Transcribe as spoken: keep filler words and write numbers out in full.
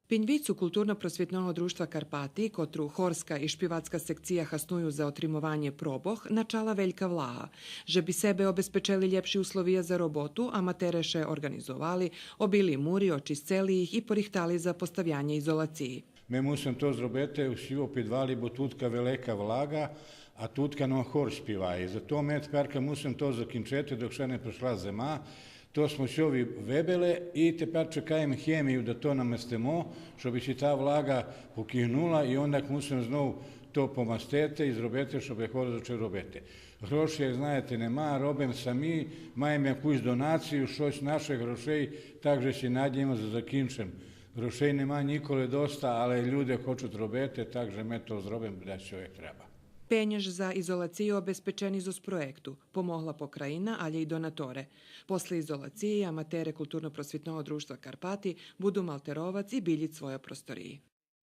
Пиньвицу Културно-просвитного дружтва Карпати, котру хорска и шпивацка секция хасную за отримованє пробох, начала велька влага. Же би себе обезпечели лєпши условия за роботу, аматере ше орґанизовали, обили мури, очисцели их и порихтали за поставянє изолациї. Ми мусим то зробити у сиву підвали, бо тутка велика влага, а тутка нам хор шпиває. Зато ми теперка мусим то закончити, док ше не пришла зима. То смо сьо ви-, вибили и тепер чекаєме хемию да то намастимо, шоб ше та влага покигнула и ондак мусим знов то помастити и зробити, шоб хор зачав робити. Грошей, як знаєте, нема, робим сами, маєме якусь донацию, штось наших грошей, так же ше надїєме за закончим. Грошей нема нїколи доста, але люде хочуть робити, так же ми то зробим, буде што як треба. Пенєж за изолацию обезпечени зоз проєкту, помогла покраїна, алє и донаторе. После изолациї аматере Културно-просвитного дружтва Карпати буду малтеровац и билїц свойо просториї.